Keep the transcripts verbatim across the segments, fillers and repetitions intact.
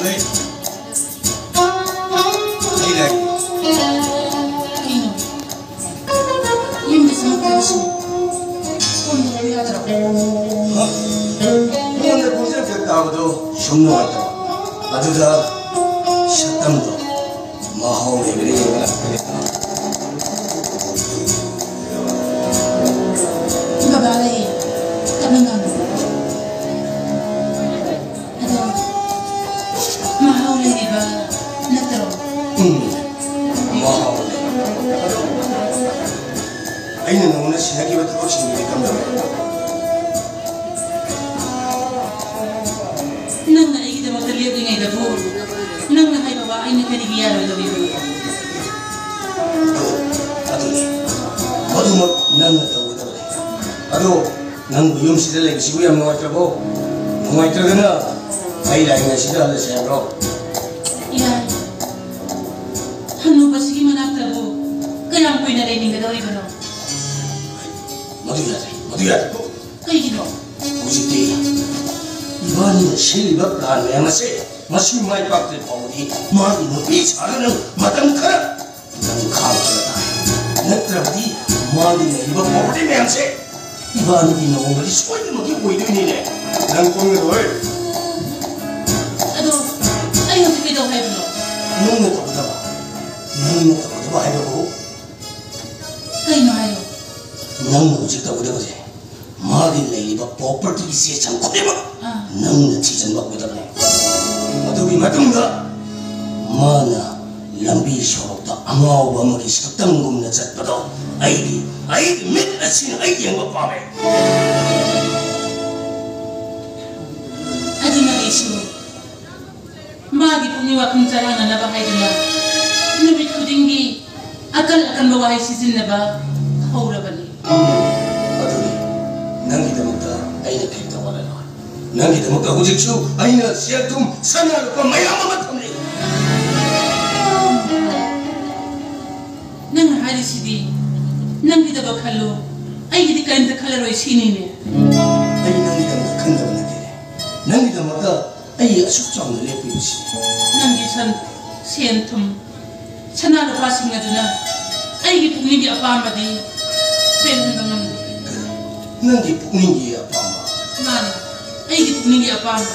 ꯂꯩ꯫ ꯑꯩ ꯂꯩ꯫ ꯀꯩꯅꯣ? ꯌꯨꯝꯗ ꯆꯪꯉꯛꯇ꯭ꯔꯤꯕꯁꯤꯕꯨ ꯐꯣꯟ ꯇꯧꯕ ꯌꯥꯗ꯭ꯔꯣ? ꯍ? ꯐꯣꯟꯗ ꯈꯣꯡꯖꯦꯜ ꯈꯛ ꯇꯥꯕꯗꯣ ꯁꯨꯝ ꯅꯨꯡꯉꯥꯏꯇꯕ꯫ ꯑꯗꯨꯗ ꯁꯛꯇꯝꯗꯣ ꯃꯍꯥꯎ ꯂꯩꯕꯅ ꯌꯦꯡꯕ ꯂꯥꯛꯄꯅꯦ꯫ ꯕꯕꯥ ꯂꯩꯌꯦ꯫ ꯇꯞꯅ ꯉꯥꯡꯉꯨ꯫ ꯑꯗꯣ ꯃꯍꯥꯎ ꯂꯩꯔꯤꯕ ꯅꯠꯇ꯭ꯔꯣ? ꯎꯝ, ꯃꯍꯥꯎ ꯂꯩ꯫ ꯑꯩꯅ ꯅꯉꯣꯟꯗ ꯁꯤꯟꯅꯈꯤꯕ ꯊꯕꯛꯁꯤꯡꯗꯨꯗꯤ ꯀꯝꯗꯧꯔꯦ? ꯅꯪꯅ ꯑꯩꯒꯤꯗꯃꯛꯇ ꯂꯦꯞꯂꯤꯉꯩꯗꯕꯨ ꯅꯪꯅ ꯍꯥꯏꯕ ꯋꯥ ꯑꯩꯅ ꯀꯔꯤꯒꯤ ꯌꯥꯔꯣꯏꯗꯧꯔꯤꯕꯅꯣ? ꯑꯗꯨ, ꯑꯗꯨꯅꯤ꯫ ꯃꯗꯨꯃꯛ ꯅꯪꯅ ꯇꯧꯒꯗꯕꯅꯤ꯫ ꯑꯗꯣ, ꯅꯪꯕꯨ ꯌꯨꯝꯁꯤꯗ ꯂꯩꯕꯁꯤꯕꯨ ꯌꯥꯝ ꯅꯨꯡꯉꯥꯏꯇ꯭ꯔꯕꯣ? ꯅꯨꯡꯉꯥꯏꯇ꯭ꯔꯒꯅ ꯑꯩ ꯂꯥꯛꯏꯉꯩꯁꯤꯗ ꯍꯜꯂꯁꯦ ꯍꯥꯏꯕ꯭ꯔꯣ? ꯌꯥꯏ꯫ ꯍꯅꯨꯕꯁꯤꯒꯤ ꯃꯅꯥꯛꯇꯕꯨ ꯀꯌꯥꯝ ꯀꯨꯏꯅ ꯂꯩꯅꯤꯡꯒꯗꯧꯔꯤꯕꯅꯣ? ꯃꯗꯨ ꯌꯥꯗꯦ, ꯃꯗꯨ ꯌꯥꯗꯦꯀꯣ꯫ ꯀꯩꯒꯤꯅꯣ? ꯍꯧꯖꯤꯛꯇꯤ ꯏꯕꯥꯅꯤꯅ ꯁꯤꯜꯂꯤꯕ plan ꯃꯌꯥꯝ ꯑꯁꯦ ꯃꯁꯤ ꯃꯥꯏ ꯄꯥꯛꯇ꯭ꯔꯤ ꯐꯥꯎꯕꯗꯤ ꯃꯥꯒꯤ ꯅꯨꯄꯤ ꯁꯥꯗꯨꯅ ꯃꯇꯝ ꯈꯔ ꯅꯪ ꯈꯥꯡꯗꯕ ꯇꯥꯔꯦ꯫ ꯅꯠꯇ꯭ꯔꯕꯗꯤ ꯃꯥꯒꯤ ꯂꯩꯔꯤꯕ property ꯃꯌꯥꯝꯁꯦ ꯏꯕꯥꯅꯤꯒꯤ ꯅꯣꯡꯃꯗꯤ ꯁꯣꯏꯗꯅꯃꯛꯀꯤ ꯑꯣꯏꯗꯣꯏꯅꯤꯅꯦ꯫ ꯅꯪ ꯀꯨꯝꯒꯗꯣꯏ꯫ ꯑꯗꯣ ꯑꯩ ꯍꯧꯖꯤꯛ ꯀꯩꯗꯧ ꯍꯥꯏꯕꯅꯣ? ꯅꯪꯅ ꯇꯧꯒꯗꯕ, ꯅꯪꯅ ꯇꯧꯒꯗꯕ ꯍꯥꯏꯕꯕꯨ ꯀꯩꯅꯣ ꯍꯥꯏꯌꯣ꯫ ꯅꯪꯅ ꯍꯧꯖꯤꯛ ꯇꯧꯒꯗꯕꯁꯦ ꯃꯥꯒꯤ ꯂꯩꯔꯤꯕ property ꯒꯤ ꯆꯦ ꯆꯥꯡ ꯈꯨꯗꯤꯡꯃꯛ ꯑꯥ꯫ ꯅꯪꯅ ꯊꯤꯖꯤꯟꯕ ꯍꯧꯒꯗꯕꯅꯦ꯫ ꯃꯗꯨꯒꯤ ꯃꯇꯨꯡꯗ ꯃꯥꯅ ꯂꯝꯕꯤ ꯁꯣꯔꯣꯛꯇ ꯑꯉꯥꯎꯕ ꯑꯃꯒꯤ ꯁꯛꯇꯝꯒꯨꯝꯅ ꯆꯠꯄꯗꯣ ꯑꯩꯒꯤ, ꯑꯩꯒꯤ ꯃꯤꯠ ꯑꯁꯤꯅ ꯑꯩ ꯌꯦꯡꯕ ꯄꯥꯝꯃꯦ꯫ ꯑꯗꯨꯅ ꯑꯩꯁꯨ ꯃꯥꯒꯤ ꯄꯨꯛꯅꯤꯡ ꯋꯥꯈꯜ ꯆꯔꯥꯡꯅꯅꯕ ꯍꯥꯏꯗꯨꯅ ꯅꯨꯃꯤꯠ ꯈꯨꯗꯤꯡꯒꯤ ꯑꯀꯟ ꯑꯀꯟꯕ ꯋꯥꯍꯩ ꯁꯤꯖꯤꯟꯅꯕ ꯍꯧꯔꯕꯅꯤ꯫ ꯎꯝ, ꯑꯗꯨꯅꯤ꯫ ꯅꯪꯒꯤꯗꯃꯛꯇ ꯑꯩꯅ ꯀꯔꯤꯝꯇ ꯋꯥꯠꯂꯔꯣꯏ꯫ ꯅꯪꯒꯤꯗꯃꯛꯇ ꯍꯧꯖꯤꯛꯁꯨ ꯑꯩꯅ ꯁꯦꯜ ꯊꯨꯝ, ꯁꯅꯥ ꯂꯨꯄꯥ ꯃꯌꯥꯝ ꯑꯃ ꯊꯝꯂꯤ꯫ ꯅꯪꯒꯤꯗꯃꯛ ꯈꯜꯂꯨ, ꯑꯩꯒꯤꯗꯤ ꯀꯔꯤꯝꯇ ꯈꯜꯂꯔꯣꯏ ꯁꯤꯅꯤꯅꯦ꯫ ꯑꯩ ꯅꯪꯒꯤꯗꯃꯛꯇ ꯈꯟꯗꯕ ꯅꯠꯇꯦꯅꯦ꯫ ꯅꯪꯒꯤꯗꯃꯛꯇ ꯑꯩ ꯑꯁꯨꯛ ꯆꯥꯎꯅ ꯂꯦꯞꯄꯤꯕꯁꯤ꯫ ꯅꯪꯒꯤ ꯁꯟ, ꯁꯦꯟ ꯊꯨꯝ, ꯁꯅꯥ ꯂꯨꯄꯥꯁꯤꯡ ꯑꯗꯨꯅ ꯑꯩꯒꯤ ꯄꯨꯛꯅꯤꯡꯒꯤ ꯑꯄꯥꯝꯕꯗꯤ ꯄꯦꯟꯍꯟꯕ ꯉꯝꯗꯦ꯫ ꯀꯔꯤ? ꯅꯪꯒꯤ ꯄꯨꯛꯅꯤꯡꯒꯤ ꯑꯄꯥꯝꯕ? ꯃꯥꯅꯤ, ꯑꯩꯒꯤ ꯄꯨꯛꯅꯤꯡꯒꯤ ꯑꯄꯥꯝꯕ꯫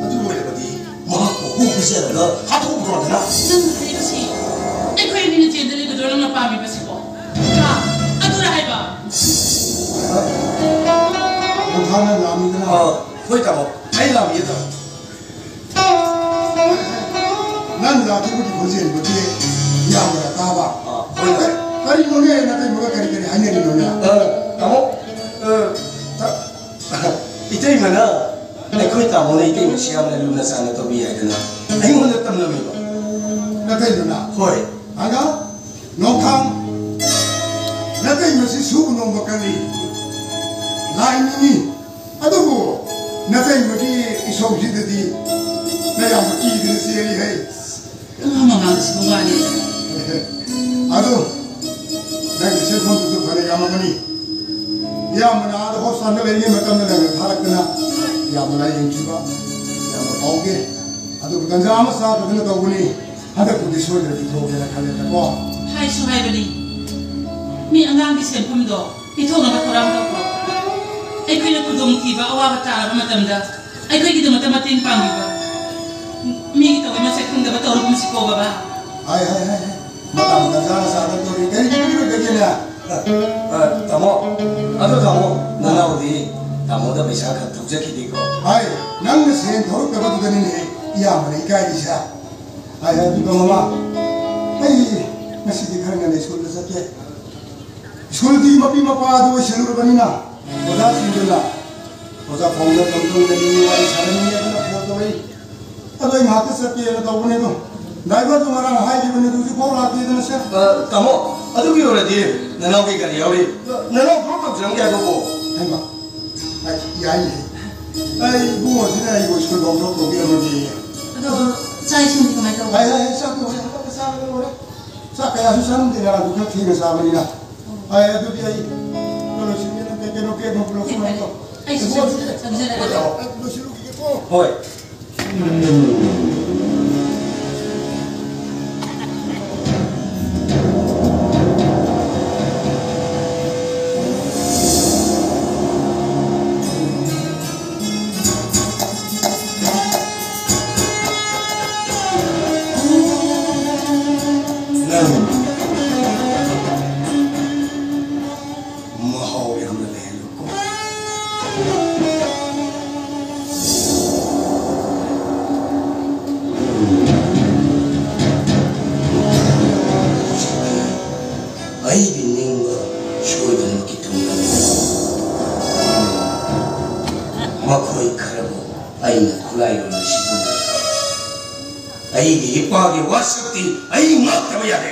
ꯑꯗꯨ ꯑꯣꯏꯔꯕꯗꯤ ꯃꯍꯥꯛꯄꯨ ꯍꯨ ꯄꯤꯖꯔꯒ ꯍꯥꯠꯇꯣꯛꯈ꯭ꯔꯣꯗꯅ꯫ ꯅꯪꯅ ꯍꯥꯏꯔꯤꯕꯁꯤ ꯑꯩꯈꯣꯏ ꯑꯅꯤꯅ ꯖꯦꯜꯗ ꯂꯩꯕꯗꯨꯔꯣ ꯅꯪꯅ ꯄꯥꯝꯃꯤꯕꯁꯤꯕꯣ? ꯍꯥ? ꯑꯗꯨꯔ ꯍꯥꯏꯕ? ꯅꯣꯡꯊꯥꯡꯅ ꯂꯥꯝꯃꯤꯗꯅ꯫ ꯑ, ꯍꯣꯏ ꯇꯥꯃꯣ, ꯑꯩ ꯂꯥꯝꯃꯤꯌꯦ ꯇꯥꯃꯣ꯫ ꯅꯪ ꯂꯥꯛꯈꯤꯕꯒꯤ ꯈꯣꯟꯖꯦꯜꯕꯨꯗꯤ ꯌꯥꯝꯅ ꯇꯥꯕ꯫ ꯑ, ꯍꯣꯏ ꯇꯥꯃꯣ꯫ ꯀꯔꯤꯅꯣꯅꯦ ꯅꯇꯩꯃꯒ ꯀꯔꯤ ꯀꯔꯤ ꯍꯥꯏꯅꯔꯤꯅꯣꯅꯦ? ꯑ, ꯇꯥꯃꯣ, ꯑ, ꯇ-, ꯏꯇꯩꯃꯅ, ꯑꯩꯈꯣꯏ ꯇꯥꯃꯣꯅ ꯏꯇꯩꯃꯁꯤ ꯌꯥꯝꯅ ꯂꯨꯅ ꯆꯥꯟꯅ ꯇꯧꯕꯤ ꯍꯥꯏꯗꯅ ꯑꯩꯉꯣꯟꯗ ꯇꯝꯂꯝꯃꯤꯕ꯫ ꯅꯇꯩꯃꯅ? ꯍꯣꯏ꯫ ꯑꯗ ꯅꯣꯡꯊꯥꯡ, ꯅꯇꯩꯃꯁꯤ ꯁꯨꯕ ꯅꯣꯝꯕ ꯀꯜꯂꯤ, ꯂꯥꯏ ꯅꯤꯡꯉꯤ꯫ ꯑꯗꯨꯕꯨ ꯅꯇꯩꯃꯒꯤ ꯏꯁꯧꯁꯤꯗꯗꯤ ꯅꯌꯥꯝꯕ ꯀꯤꯗꯅ ꯆꯦꯜꯂꯤ ꯍꯩ꯫ ꯃꯃꯥꯡꯗꯁꯨ ꯋꯥꯅꯤ꯫ ꯑꯗꯨ ꯅꯪꯒꯤ ꯁꯦꯟꯐꯝꯗꯨꯁꯨ ꯐꯅ ꯌꯥꯝꯃꯝꯃꯅꯤ꯫ ꯏꯌꯥꯝꯕꯅ ꯑꯥꯗ ꯍꯣꯁꯄꯤꯇꯥꯜꯗ ꯂꯩꯔꯤꯉꯩ ꯃꯇꯝꯗ ꯅꯪꯅ ꯊꯥꯔꯛꯇꯅ ꯏꯌꯥꯝꯕ ꯂꯥꯏꯌꯦꯡꯈꯤꯕ ꯌꯥꯝꯅ ꯐꯥꯎꯒꯦ꯫ ꯑꯗꯨꯕꯨ ꯇꯟꯖꯥ ꯑꯃ ꯆꯥꯗꯗꯅ ꯇꯧꯕꯅꯤ꯫ ꯍꯟꯗꯛꯄꯨꯗꯤ ꯁꯣꯏꯗꯅ ꯄꯤꯊꯣꯛꯀꯦꯅ ꯈꯜꯂꯦꯗꯀꯣ꯫ ꯍꯥꯏꯁꯨ ꯍꯥꯏꯕꯅꯤ꯫ ꯃꯤ ꯑꯉꯥꯡꯒꯤ ꯁꯦꯟꯐꯝꯗꯣ ꯄꯤꯊꯣꯛꯅꯕ ꯊꯧꯔꯥꯡ ꯇꯧꯈ꯭ꯔꯣ꯫ ꯑꯩꯈꯣꯏꯅ ꯈꯨꯗꯣꯡꯊꯤꯕ ꯑꯋꯥꯕ ꯇꯥꯔꯕ ꯃꯇꯝꯗ ꯑꯩꯈꯣꯏꯒꯤꯗꯃꯛꯇ ꯃꯇꯦꯡ ꯄꯥꯡꯕꯤꯕ ꯃꯤꯒꯤ ꯇꯧꯐꯝ ꯃꯁꯛ ꯈꯪꯗꯕ ꯇꯧꯔꯒꯨꯝꯁꯤꯀꯣ ꯕꯕꯥ꯫ ꯍꯥꯏ, ꯍꯥꯏ, ꯍꯥꯏ, ꯍꯥꯏ꯫ ꯃꯇꯝ ꯇꯟꯖꯥꯅ ꯆꯥꯗ ꯇꯧꯔꯤ꯫ ꯀꯔꯤ ꯄꯤꯔꯣꯏꯗꯒꯦꯅꯦ? ꯑ, ꯇꯥꯃꯣ, ꯑꯗꯣ ꯇꯥꯃꯣ, ꯅꯅꯥꯎꯗꯤ ꯇꯥꯃꯣꯗ ꯄꯩꯁꯥ ꯈꯔ ꯊꯧꯖꯈꯤꯗꯦꯀꯣ? ꯍꯥꯏ, ꯅꯪꯅ ꯁꯦꯟ ꯊꯧꯔꯛꯇꯕꯗꯨꯗꯅꯤꯅꯦ ꯏꯌꯥꯝꯕꯅ ꯏꯀꯥꯏꯔꯤꯁꯦ꯫ ꯍꯥꯏ, ꯍꯥꯏ, ꯑꯗꯨꯒ ꯃꯃꯥ, ꯑꯩ ꯉꯁꯤꯗꯤ ꯈꯔ ꯉꯟꯅ ꯁ꯭ꯀꯨꯜꯗ ꯆꯠꯀꯦ꯫ ꯁ꯭ꯀꯨꯜꯒꯤ ꯃꯄꯤ ꯃꯄꯥ ꯑꯗꯨ ꯑꯣꯏꯁꯤꯜꯂꯨꯔꯕꯅꯤꯅ ꯑꯣꯖꯥꯁꯤꯡꯗꯨꯅ ꯑꯣꯖꯥ ꯐꯥꯎꯅ ꯇꯝ ꯇꯝꯅ ꯃꯤ ꯋꯥꯔꯤ ꯁꯥꯟꯅꯅꯤꯡꯉꯦ ꯑꯗꯨꯅ ꯐꯣꯟ ꯇꯧꯔꯛꯏ꯫ ꯑꯗꯣ ꯑꯩ ꯉꯥꯏꯍꯥꯛꯇ ꯆꯠꯀꯦꯅ ꯇꯧꯕꯅꯦ ꯑꯗꯣ ꯗ꯭ꯔꯥꯏꯚꯔꯗꯨ ꯉꯔꯥꯡ ꯍꯥꯏꯈꯤꯕꯅꯦ ꯑꯗꯨ ꯍꯧꯖꯤꯛ ꯐꯥꯎ ꯂꯥꯛꯇꯦꯗꯅ ꯁꯦ꯫ ꯑ, ꯇꯥꯃꯣ, ꯑꯗꯨꯒꯤ ꯑꯣꯏꯔꯗꯤ ꯅꯅꯥꯎꯒꯤ ꯒꯥꯔꯤ ꯌꯥꯎꯔꯤ꯫ ꯅꯅꯥꯎ ꯗ꯭ꯔꯣꯞ ꯇꯧꯖꯔꯝꯒꯦ ꯍꯥꯏꯕꯕꯨ? ꯍꯩꯃꯥ, ꯑꯩ ꯌꯥꯏꯅꯦ꯫ ꯑꯩ ꯏꯕꯨꯡꯉꯣꯁꯤꯅ ꯑꯩꯕꯨ ꯁ꯭ꯀꯨꯜ ꯐꯥꯎ ꯗ꯭ꯔꯣꯞ ꯇꯧꯕꯤꯔꯝꯃꯒꯦꯌꯦ꯫ ꯑꯗꯣ ꯆꯥꯛ ꯏꯁꯤꯡꯗꯤ ꯀꯃꯥꯏꯅ ꯇꯧꯕ? ꯍꯥꯏ, ꯍꯥꯏ, ꯍꯥꯏ, ꯆꯥꯛꯇꯣ ꯍꯣꯔꯦꯟ ꯍꯜꯂꯛꯑꯒ ꯆꯥꯔꯒ ꯂꯣꯏꯔꯦ꯫ ꯆꯥꯛ ꯀꯌꯥꯁꯨ ꯆꯥꯔꯝꯗꯦ, ꯉꯔꯥꯡꯗꯣ ꯈꯔ ꯊꯦꯡꯅ ꯆꯥꯕꯅꯤꯅ꯫ ꯑꯦ, ꯑꯗꯨꯗꯤ ꯑꯩ ꯀꯩꯅꯣ ꯂꯣꯏꯁꯤꯟꯒꯦ, ꯅꯪ ꯀꯩ ꯀꯩꯅꯣ ꯀꯦꯛ ꯅꯨꯡ ꯄꯨꯔꯛꯄ ꯉꯥꯏꯀꯣ꯫ ꯑꯩ ꯁꯤ ꯂꯣꯏꯁꯤꯜꯂꯒꯦ꯫ ꯑꯩ ꯂꯣꯏꯁꯤꯜꯂꯨꯈꯤꯒꯦꯀꯣ꯫ ꯍꯣꯏ꯫ ꯅꯪ ꯃꯍꯥꯎ ꯌꯥꯝꯅ ꯂꯩꯍꯜꯂꯨꯀꯣ꯫ ꯑꯩꯒꯤ ꯅꯤꯡꯕ ꯁꯣꯏꯗꯅꯃꯛꯀꯤ ꯊꯨꯡꯂꯒꯅꯤ꯫ ꯃꯈꯣꯏ ꯈꯔꯕꯨ ꯑꯩꯅ ꯈꯨꯠꯂꯥꯏ ꯑꯣꯏꯅ ꯁꯤꯖꯤꯟꯅꯩ꯫ ꯑꯩꯒꯤ ꯏꯄꯥꯒꯤ ꯋꯥꯁꯛꯇꯤ ꯑꯩ ꯉꯥꯛꯇꯕ ꯌꯥꯗꯦ꯫